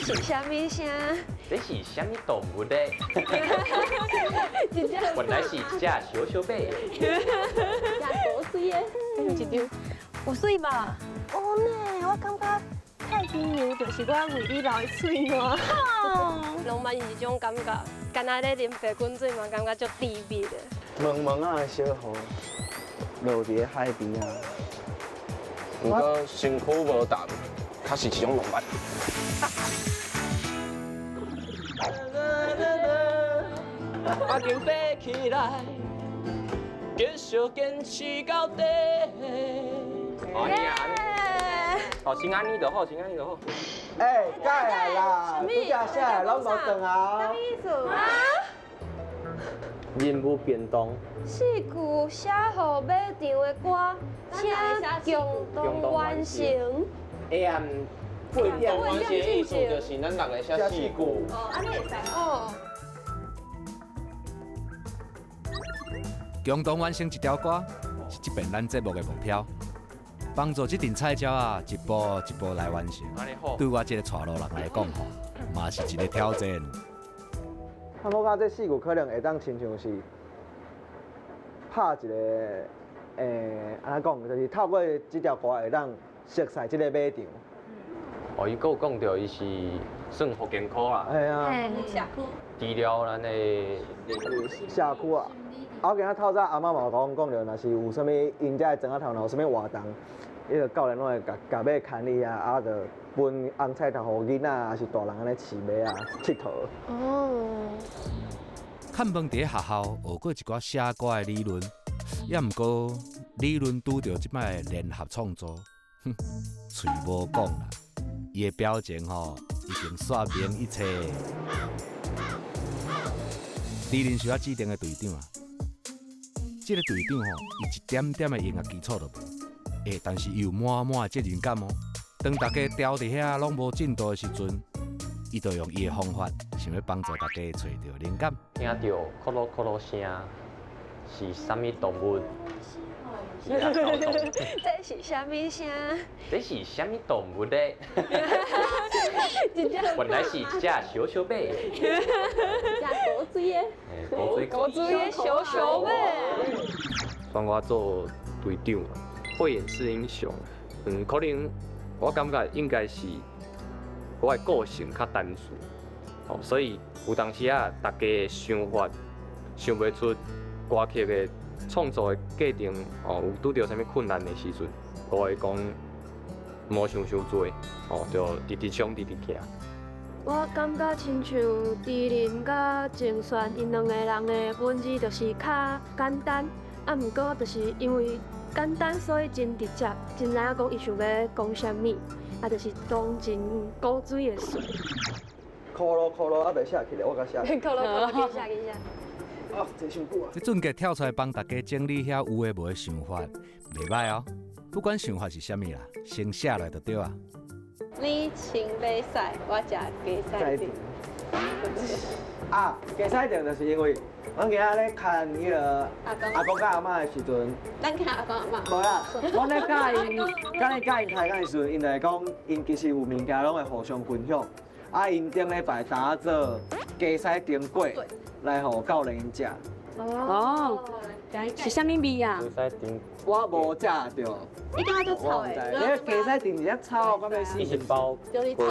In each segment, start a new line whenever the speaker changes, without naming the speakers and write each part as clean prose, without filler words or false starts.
是啥物聲？
這是啥物動物咧？原來是一隻小小馬。
食多水的，
有一張，有水吧？
哦呢，我感覺太平洋就是我為你留的喙瀾。
浪漫是一種感覺，敢若咧啉白滾水嘛，感覺足甜蜜的。
蒙蒙仔的小雨落佇咧海邊啊。
毋過身軀無同，較是一種浪漫。
目鏡爬起來，繼續堅持到底。
哦，你啊，哦，先按呢就好，先按呢就好。
欸，改啊啦，拄才寫的攏無轉啊。
啥物意思？啊？
人物便當。
四句寫予馬場的歌，請共同完成。
AM 8點完成的意思就是咱六個寫四句。
哦，按呢會使哦。
共同完成一條歌，是這遍咱節目的目標。幫助這陣菜鳥仔，一步一步來完成。對我這個帶路人來講，吼，嘛是一個挑戰。
啊，我感覺這四句可能會當親像是拍一個，按怎講，就是透過這條歌會當熟悉這個馬場。
哦，伊閣有講著，伊是算福建科啦。
嘿啊。
社區。
治療咱的
社區啊。啊，我今仔透早阿嬤嘛有共阮講著，若是有啥物𪜶遮的莊仔頭，若有啥物活動，彼个教練攏會共共馬牽去啊，啊，就分紅菜頭予囡仔，抑是大人按呢飼馬啊，𨑨迌。
哦。
看飯佇咧學校學過一寡寫歌的理論，也毋過理論拄著這擺的聯合創作，哼，喙無講啦，伊的表情吼已經說明一切。李林是我指定的隊長啊，這個隊長吼，伊一點點的音樂基礎都無，欸，但是伊有滿滿的責任感哦。當大家牢佇遐攏無進度的時陣，伊就用伊的方法，想欲幫助大家揣著靈感。
聽著咕嚕咕嚕聲，是啥物動物？
這是啥物聲？
這是啥物動物咧？原來是一隻小小馬。
一隻古錐的。
古錐。
古錐的小小馬。
選我做隊長，慧眼識英雄。可能我感覺應該是我的個性較單純，哦，所以有當時啊，大家的想法想袂出歌曲的創作的過程，哦，有拄著啥物困難的時陣，我會講無想傷濟，哦，就直直衝，直直行。
我感覺親像朱林佮鄭璇𪜶兩个人的文字就是較簡單，啊，毋過就是因為簡單，所以真直接，真知影講伊想欲講啥物，啊，就是當真古錐的詞。
箍囉箍囉，猶未寫起來，我共寫。
箍囉箍囉，緊寫緊寫。
啊，坐傷久啊！
這俊傑跳出來幫大家整理遐有的無的想法，袂䆀哦。不管想法是啥物啦，先寫落來就對啊。
你穿馬屎，我食雞屎腸。
啊，雞屎腸就是因為阮今仔咧牽彼个阿公佮阿嬤的時陣，
咱牽阿公阿嬤。
無啦，我咧佮𪜶，佮咧佮𪜶開講的時陣，𪜶就會講，𪜶其實有物件攏會互相分享。啊，𪜶頂禮拜打做雞屎腸粿來予教練𪜶食。
哦，是啥物味啊？
雞屎腸，
我無食著。
你感覺足臭的？
你個雞屎腸是遐臭，敢欲死？
伊是包
就是臭。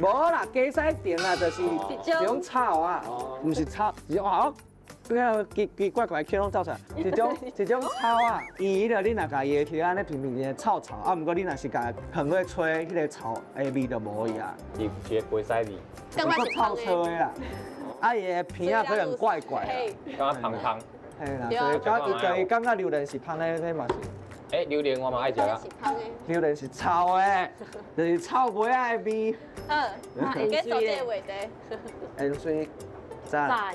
無啦，雞屎腸啊，就是一種草啊，毋是草，是哦，對啊，奇奇怪怪的攏走出來，一種一種草啊，伊彼个你若共伊的葉按呢平平的臭臭，啊，毋過你若是共放落吹，彼个臭的味就無去啊。
伊是個雞屎味，
感覺是
臭臭的啦。啊，伊的鼻仔可能怪怪的，
感覺芳芳。
嘿啦，所以感伊伊感覺榴蓮是芳的，彼嘛是。
欸，榴蓮我嘛愛食啊。
榴蓮是臭的，就是臭糜仔的味。
嗯，繼續這個話題。
鹽水讚。
讚。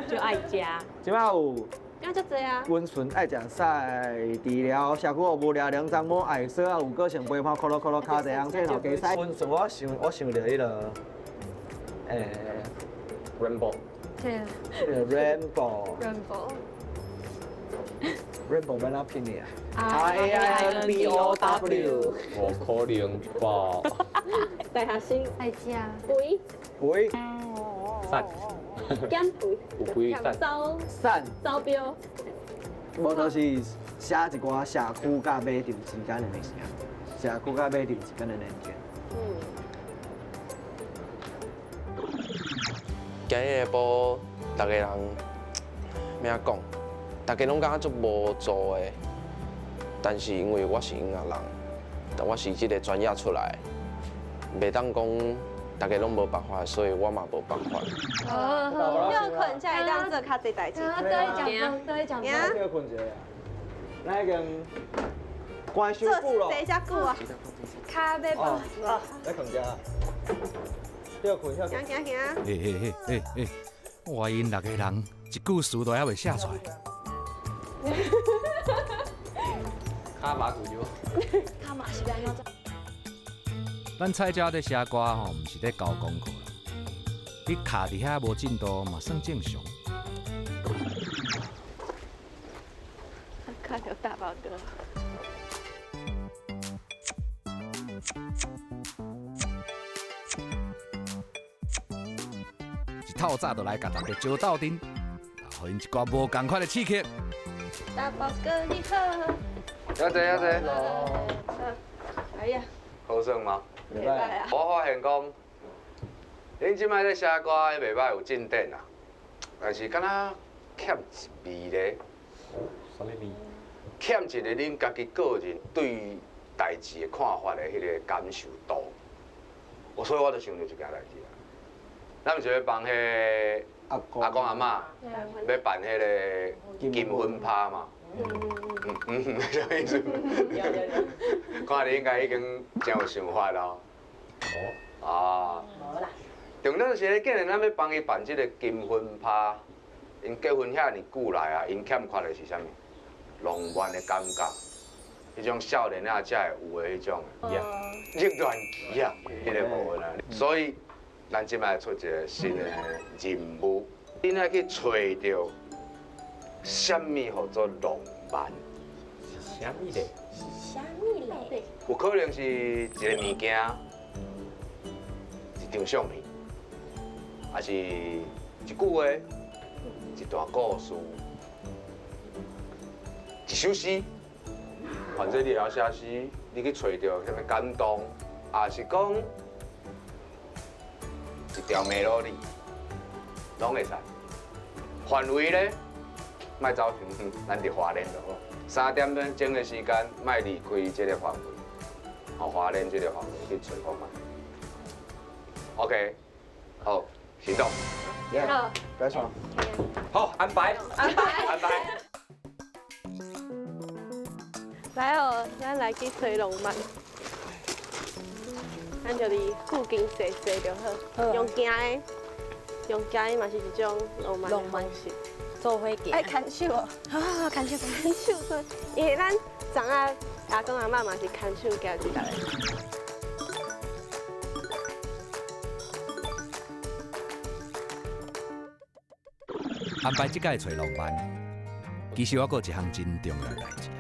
就愛食。
這擺有。
敢足濟啊！
溫存愛食屎，治療社區無聊，兩張某愛說啊，有個性陪伴，箍囉箍囉跤濟紅菜頭雞屎。溫存，我想我想著彼个，欸
，Rainbow。
對。
Rainbow。
Rainbow。
Rainbow 欲按怎拼的啊？R A I N B O W。
無可能吧？
大學生
愛食。
肥
肥
瘦，
減肥，
有肥瘦。
走
瘦，
走標。
無就是寫一寡社區佮馬場之間的物件，社區佮馬場之間的連結。
今日下晡，逐个人欲按怎讲，逐家攏感觉足无助的。但是因为我是音乐人，但我是這个專業出來，袂當講逐家攏無辦法，所以我嘛無辦法。
哦，歇睏才會當做較濟代誌。
啊，對講，對講。
歇睏一下，咱已經關傷久咯。
坐遮久啊。
跤欲綁。
來睏者。歇睏歇。
行行行。
欸欸欸欸，我𪜶六个人一句詞都猶未寫出來。
跤麻骨就。
跤嘛是按怎？
咱菜鳥咧寫歌吼，毋是咧交功課啦。你卡佇遐無進度嘛，算正常。
看著大寶哥。
一透早就來共大家招鬥陣，予𪜶一寡無仝款的刺激。
大寶哥你好。
小姐，小姐。
哎呀。
好耍嗎？
袂歹啊。
我發現講，恁這擺咧寫歌袂歹，有進展啊，但是敢若欠一味咧。
啥物味？
欠一個恁家己個人對代誌的看法的彼个感受度。我所以我就想著一件代誌啊。咱毋是欲幫彼个阿公阿嬤欲辦彼个金婚趴嘛？嗯，啥意思？看你應該已經真有想法咯。哦。啊。
無啦。
重點是咧，既然咱欲幫伊辦這个金婚趴，𪜶結婚遐爾久來啊，𪜶欠缺的是啥物？浪漫的感覺，彼種少年仔才會有的彼種熱戀期啊，彼个部分啊。所以，咱這擺出一个新的任務，恁愛去揣著啥物號做浪漫？
是啥物咧？
是啥物咧？
有可能是一个物件，一張相片，抑是一句話，一段故事，一首詩。反正你會曉寫詩，你去揣著啥物感動，抑是講一條梅洛麗，攏會使。範圍咧，莫走傷遠，咱佇花蓮就好。3點鐘的時間，莫離開這個範圍，哦，花蓮這個範圍去揣看覓。OK，好，行動。
好，
不要吵。
好，安排。
安排。
安排。
來哦，咱來去揣浪漫。咱就佇附近踅踅就好，用行的，用行的嘛是一種浪漫的方式。
做伙行。
愛牽手哦，
啊，牽手，牽手對，因為咱昨仔阿公阿嬤嘛是牽手行入來。
安排這擺揣浪漫，其實我閣有一項真重要的代誌啊。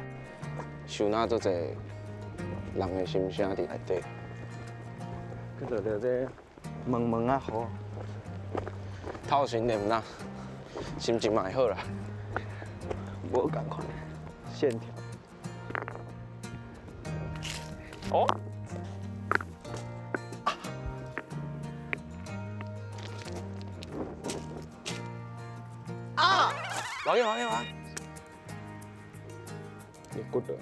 想哪足濟人的心聲佇內底。
去做著這毛毛仔雨。
透神念啦，心情嘛會好啦。
無仝款，線條。
哦。
啊！老爺，老爺，老爺。你骨的。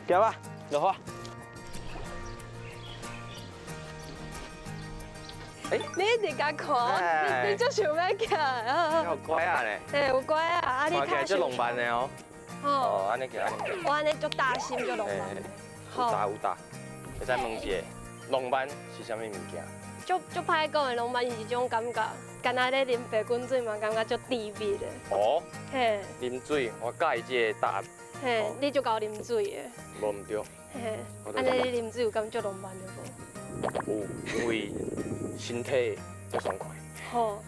行吧，落雨。
欸，你一直共看，你足想欲行啊？
有乖仔咧。
嘿，有乖仔，啊你
看起來足浪漫的哦。哦，按呢行，按呢行。
我按呢足大心，足浪漫。
有大有大，會使問一下，浪漫是啥物物件？
足足歹講的，浪漫是一種感覺，敢若咧啉白滾水嘛，感覺足甜蜜的。
哦。
嘿。
啉水，我佮意這個答案。
嘿，你足𠢕啉水的。
無毋對。
嘿，按呢你啉水有感覺浪漫的無？
有，因為身體足爽快。
好。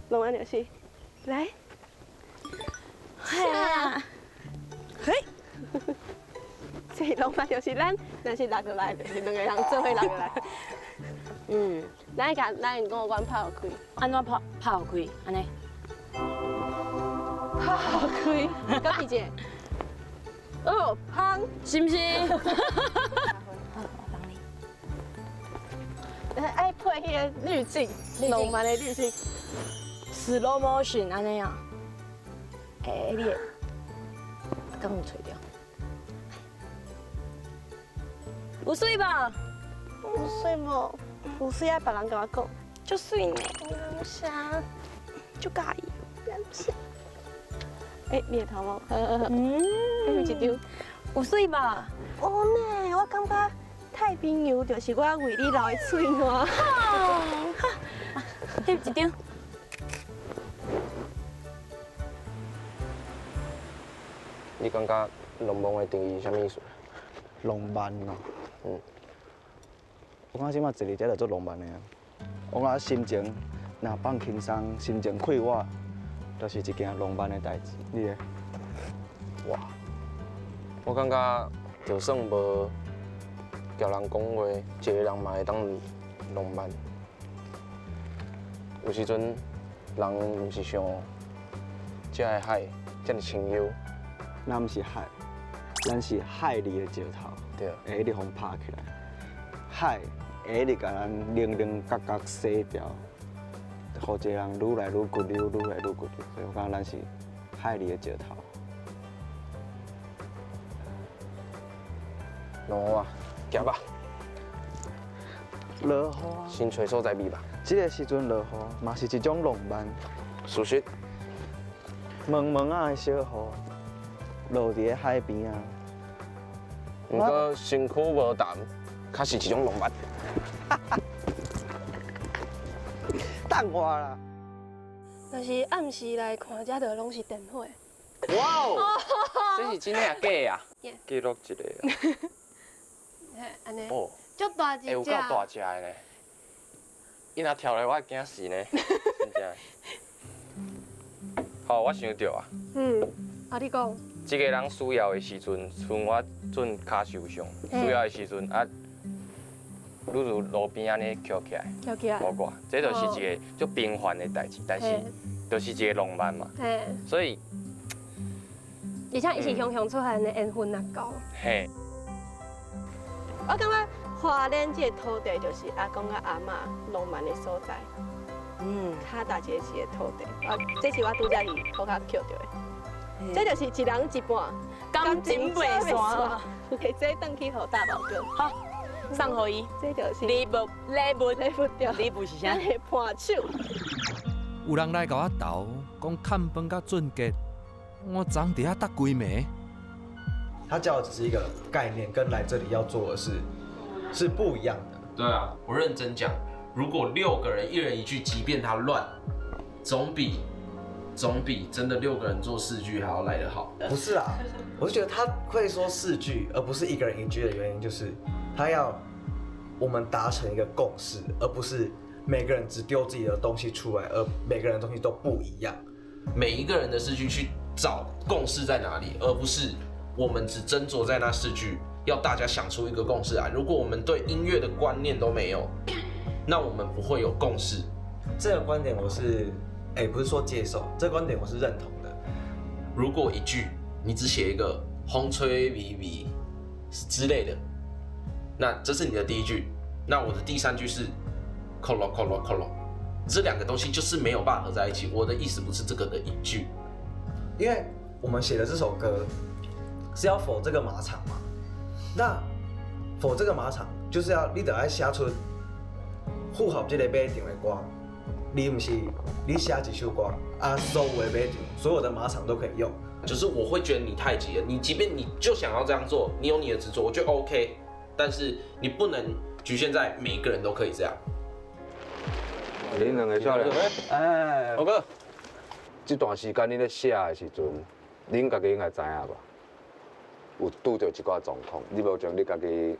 浪漫就是，來，
啊，
嘿，這浪漫就是咱，若是六個來，就是兩個人做伙六個來。
嗯，
咱共咱五關拍開，
按怎拍拍開？按呢？
拍開，敢一個。哦，香，
是毋是？
我幫你。愛配彼个濾鏡，浪漫的濾鏡。
Slow motion 按呢啊？欸，你的，敢有揣著？有媠無？
有媠無？有媠愛別人共我講。
足媠呢。
感謝，足佮意。感謝。欸，你的頭毛，嗯，翕一張。
有媠無？
哦呢，我感覺太平洋就是我為你留的喙瀾。
翕一張。
你感覺浪漫的定義是啥物意思？
浪漫哦，嗯，我感覺這擺坐佇遮就足浪漫的啊。我感覺心情若放輕鬆，心情快活，就是一件浪漫的代誌。你咧？
哇，我感覺就算無共人講話，一個人嘛會當浪漫。有時陣人毋是像這个海遮爾清幽。
咱毋是海，咱是海裡的石頭，
對，
會一直予拍起來。海會一直共咱稜稜角角洗掉，予一个人愈來愈骨溜，愈來愈骨溜。所以我感覺咱是海裡的石頭。
落雨啊，行吧。
落雨。
先揣所在避吧。
這个時陣落雨，嘛是一種浪漫。
事實。
濛濛仔的小雨，落佇咧海邊啊。
毋過身軀無澹，較是一種浪漫。
等我啦。
若是暗時來看，這就攏是電火。
哇哦！這是真的抑假的啊？
記錄一個啊。
按呢。
哦。
足大一隻。
欸，有夠大隻的呢。伊若跳來，我會驚死呢。真正。
好，我想著啊。
嗯，啊，你講。
這個人需要的時陣，像我準跤受傷，需要的時陣啊，愈如路邊按呢抾起來，
抾起來，
無掛，這就是一個足平凡的代誌，但是就是一個浪漫嘛。所以，
而且伊是雄雄出來的緣分若夠。
嘿。
我感覺花蓮這個土地就是阿公佮阿嬤浪漫的所在。嗯，較大一個是個土地，啊，這是我拄才佇塗跤抾著的。這就是一人一半，
感情袂散。
摕這轉去予大寶哥。
好，送予伊。
這就是
禮物，禮物，
禮物對。
禮物是啥？
伴手。
有人來共我鬥，講崁飯佮俊傑，我昨昏佇遐搭規暝。
他教的只是一個概念，跟來這裡要做的事是不一樣的。
對啊，我認真講，如果6個人一人一句，即便他亂，總比真的6個人做4句還要來得好。
不是啊，我是覺得他會說4句，而不是一個人一句的原因，就是他要我們達成一個共識，而不是每個人只丟自己的東西出來，而每個人的東西都不一樣。
每一個人的4句去找共識在哪裡，而不是我們只斟酌在那4句，要大家想出一個共識來。如果我們對音樂的觀念都沒有，那我們不會有共識。
這個觀點我是。欸，不是說接受，這個觀點我是認同的。
如果一句你只寫一個風吹微微之類的，那這是你的第一句。那我的第3句是扣咯扣咯扣咯，這兩個東西就是沒有辦法合在一起。我的意思不是這個的一句，
因為我們寫的這首歌是要否這個馬場嘛？那否這個馬場就是要你得愛寫出符合這個馬場的歌。你毋是你寫一首歌啊，所有的馬場，所有的馬場都可以用。
就是我會覺得你太急了，你即便你就想要這樣做，你有你的執著，我覺得 OK，但是你不能局限在每個人都可以這樣。
恁兩個少年，
哎，
猴哥，
這段時間你咧寫的時陣，恁家己應該知影吧？有拄著一寡狀況，你無將你家己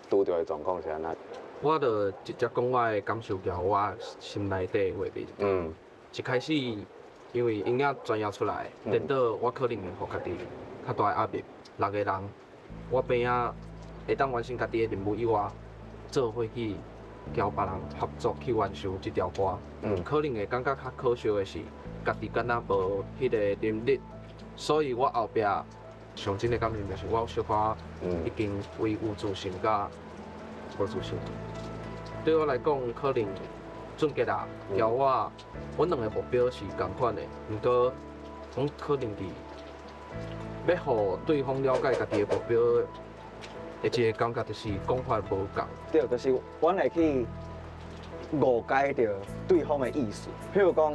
拄著的狀況是按怎？
我就直接講我的感受，交我心內底的話。嗯。
一开始因为音乐专业出来，颠倒我可能会予家己較大的壓力。六个人，我邊仔會當完成家己的任務以外，做伙去交別人合作去完成這條歌，可能會感覺較可惜的是，家己敢若無彼個能力，所以我後壁上真的感情就是我有小可已經為有自信佮無自信。對我來講，可能俊傑啊，交我，阮兩個目標是仝款的，毋過阮可能佇欲予對方了解家己的目標的一個感覺，就是講法無仝。
對，就是阮會去誤解著對方的意思。譬如講，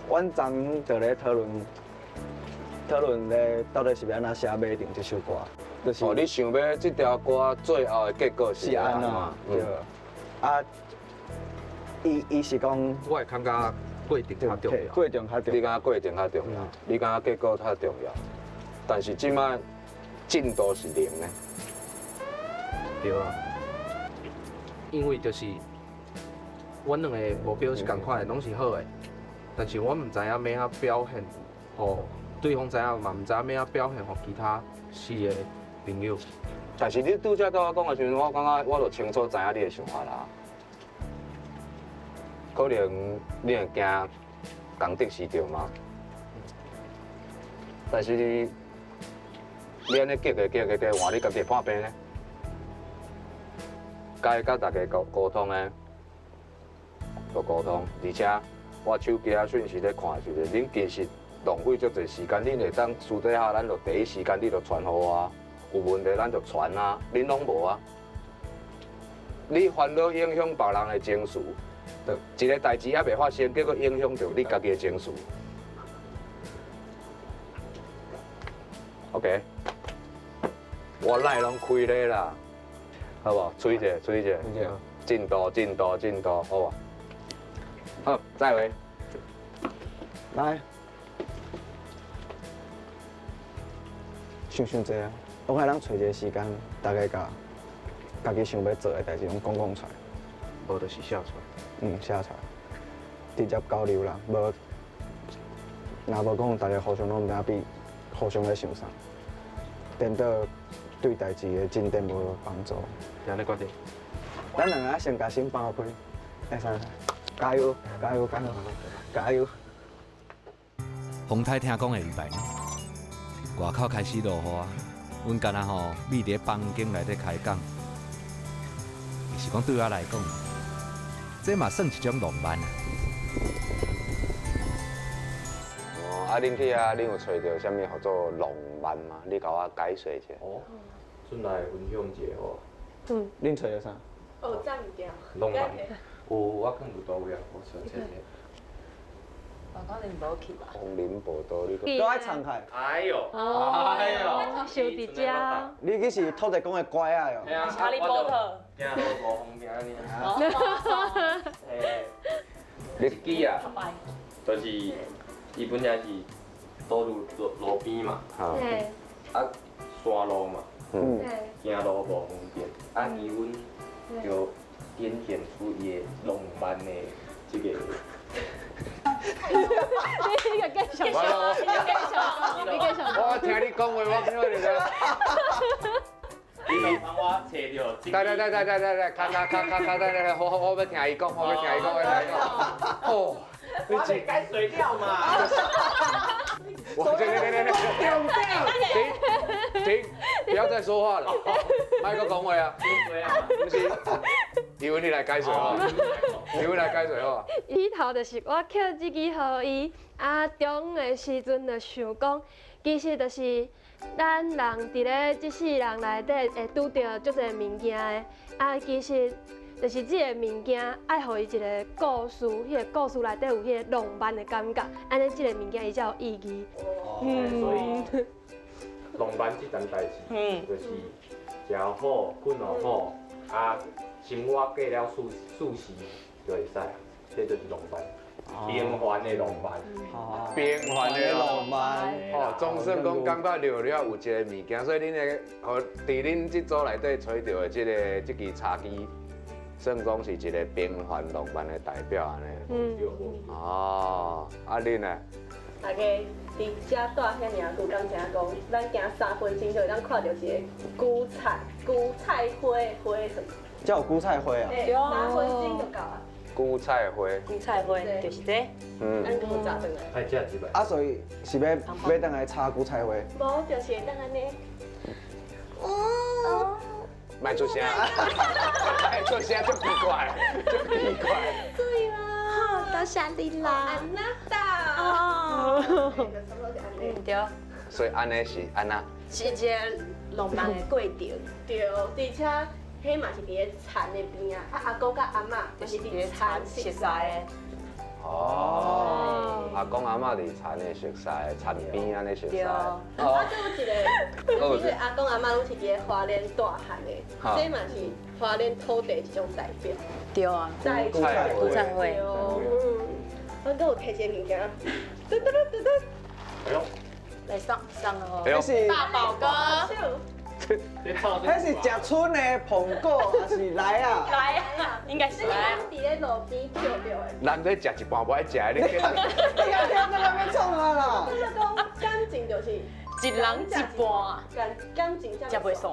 阮昨就咧討論討論咧，到底是欲按怎寫《馬場》這首歌，就是
哦，你想欲這條歌最後的結果是
是按怎？對。啊，伊伊是講，
我會感覺過程較重要。
過程較重要。
你感覺過程較重要，你感覺結果較重要，但是這擺進度是零呢。
對啊，因為就是阮兩個目標是仝款的，攏是好的，但是我毋知影欲按怎表現，予對方知影嘛，毋知影欲按怎表現予其他四個朋友。
但是你拄才佮我講的時陣，我感覺我就清楚知影你的想法啦。可能你會驚共得失著嗎？但是你你按呢激的激的激，換你家己破病呢？該佮大家溝溝通的，就溝通。而且我手機仔訊息咧看是，恁其實浪費足濟時間，恁會當私底下咱就第一時間你就傳予我啊，有問題咱就傳啊，恁攏無啊。你煩惱影響別人的情緒，一個代誌猶未發生，結果影響著你家己的情緒。OK，我內攏開咧啦，好無？吹者，吹者，進度，進度，進度，好無？好，再會。
來，想想這啊，我看咱揣一個時間，大家共家己想欲做的代誌攏講講出來。
無就是寫出來。
嗯，寫出來，直接交流啦，無，若無講，大家互相攏毋知影彼互相咧想啥，顛倒對代誌的進展無幫助。
按呢決定。
咱兩个先共心放開，會使，加油，加油，加油，加油！
風颱聽講會預備呢，外口開始落雨啊，阮敢若吼覕佇咧房間內底開講，是講對我來講，這嘛算一種浪漫啊。
哦，啊，恁去遐，恁有揣著啥物號做浪漫嗎？你共我解釋一下。
哦，陣來分享一下好。
嗯。
恁揣著啥？
哦，這物件。
浪漫。有，我囥佇佗位啊，我揣這個。
我可能無去吧。
楓林步道，你
都愛藏開。
哎喲，
哎喲，想佇遮。
你去是土地公的乖仔喲。
哈利波特。
行路無方便爾。你記啊，就是伊本來是道路路路邊嘛，啊山路嘛，行路無方便，啊伊阮就展現出伊的浪漫的這個。
你個繼續，你繼續，你繼續。
我聽你講話，我聽你講。
你幫我揣著。
對對對對對對，卡卡卡卡卡，對對對，我我欲聽伊講，我欲聽伊講，我欲聽伊講。哦，
你這該水掉嘛？
我停停停停停停，不要再說話了，莫閣講話啊！不是，以為你來解說哦，以為來解說哦。
起頭就是我抾這支予伊，啊中的時陣就想講，其實就是咱人佇咧這世人內底會拄著足濟物件的，啊其實就是這個物件愛予伊一個故事，彼個故事內底有彼個浪漫的感覺，按呢這個物件伊才有意義。
嗯，所以浪漫這件代誌，就是食好、睏予好，啊，生活過了舒舒適就會使啊，這就是浪漫，平凡的浪漫，
平凡的
浪漫。
哦，總算講感覺著了有一個物件，所以恁的，予佇恁這組內底揣著的這個這支茶几，算講是一個平凡浪漫的代表按呢。哦，啊恁呢？
大家佇遮蹛遐爾久，敢知影講，咱行3分鐘就會當看著一个韭菜，韭菜花花什麼？
這有韭菜花啊？
對，3分鐘就到啊。
韭菜花。
韭菜花就是這。
咱閣炸轉來。
愛食一擺。
啊，所以是欲欲轉來插韭菜花？
無，就是會當按呢。
哦。
莫出聲，莫出聲，足奇怪，足奇怪。
對啦。
多謝你啦。
安娜達。
哦。對。
所以按呢是按怎？
是一个浪漫的過程。
對，而且彼嘛是佇咧田的邊啊，啊阿公佮阿嬤就是佇田熟
似的。
哦，阿公阿嬤佇田的熟似，田邊按呢熟似。
啊，閣有一个，其實阿公阿嬤攏是佇咧花蓮大漢的，這嘛是花蓮土地一種代表。
對啊，
韭
菜
韭菜花。
我閣有提一個物件，噔噔噔噔噔。
哎喲，
來送送哦。
這是
大寶哥。
彼是食賰的蘋果，還是梨啊？
梨啊，應該是梨。
佇咧路邊撿著的。
人咧食一半無愛食的，你
你你聽這個欲創啊啦？
這個講感情就是
一人一半，
感情
食袂散。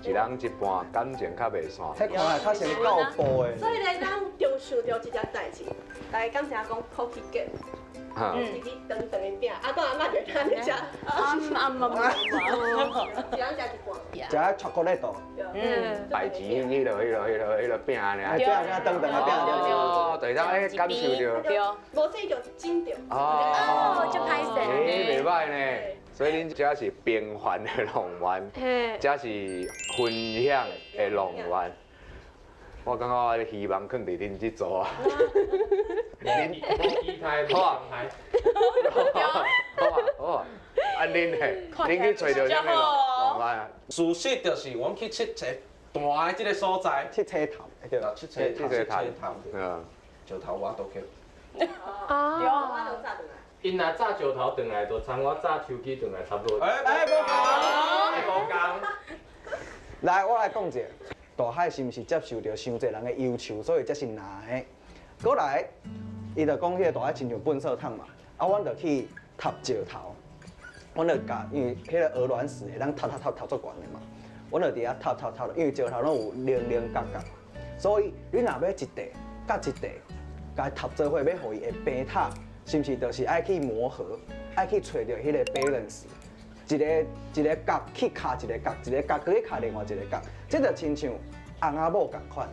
一人一半，感情較袂散。
彼看來較像夠步的。
所以咧，咱中想著這件代誌，大家敢知影講普吉結？一支長長的餅，阿公阿嬤就當咧食。
阿阿媽媽，
一人食一半。
食啊巧克力豆。
代誌彼个餅按呢。
餅餅長長的餅。
哦，對，當哎感受著。
對。無說就整著。
哦，
足歹勢。
欸，袂䆀呢。所以恁這是平凡的浪漫，這是分享的浪漫。我感覺我的希望囥佇恁這組啊。恁好啊，好啊，好啊。啊，恁咧，恁去揣著啥物浪漫啊？
事實就是，阮去佚佗大的這个所在，
佚佗頭，對
啦，佚佗
佚佗
頭，石頭我都去。
哦。
對，我都早轉來。
𪜶若炸石頭轉來，就參我炸手機轉來差不多。
欸，無仝，無仝。
來，我來講一下，大海是毋是接受著傷濟人的要求，所以才是藍的。過來，伊就講彼个大海親像糞掃桶嘛，啊，阮就去疊石頭，阮就共，因為彼个鵝卵石會當疊疊疊疊足懸的嘛，阮就佇遐疊疊疊，因為石頭攏有棱棱角角，所以你若欲一塊佮一塊，共伊疊做伙，欲予伊會平塔，是毋是就是愛去磨合，愛去揣著彼个 balance，一个一个角去卡一个角，一个角閣去卡另外一個角，這就親像翁仔某仝款。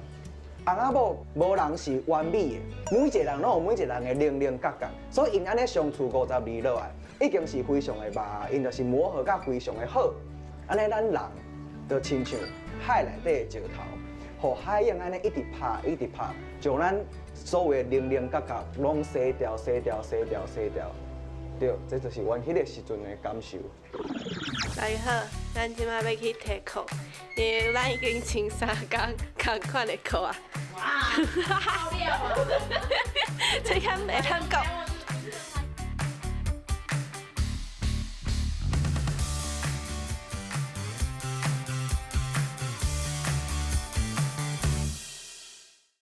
翁仔某無人是完美的，每一個人攏有每一個人的棱棱角角，所以𪜶按呢相處52落來，已經是非常的密，𪜶就是磨合甲非常的好。按呢咱人就親像海內底的石頭，予海湧按呢一直拍，一直拍，將咱所有的棱棱角角攏洗掉、洗掉、洗掉、洗掉。對，這就是阮彼个時陣的感受。
大家好，咱這擺欲去提褲，因為咱已經穿三工仝款的褲啊。哇！這敢會當講？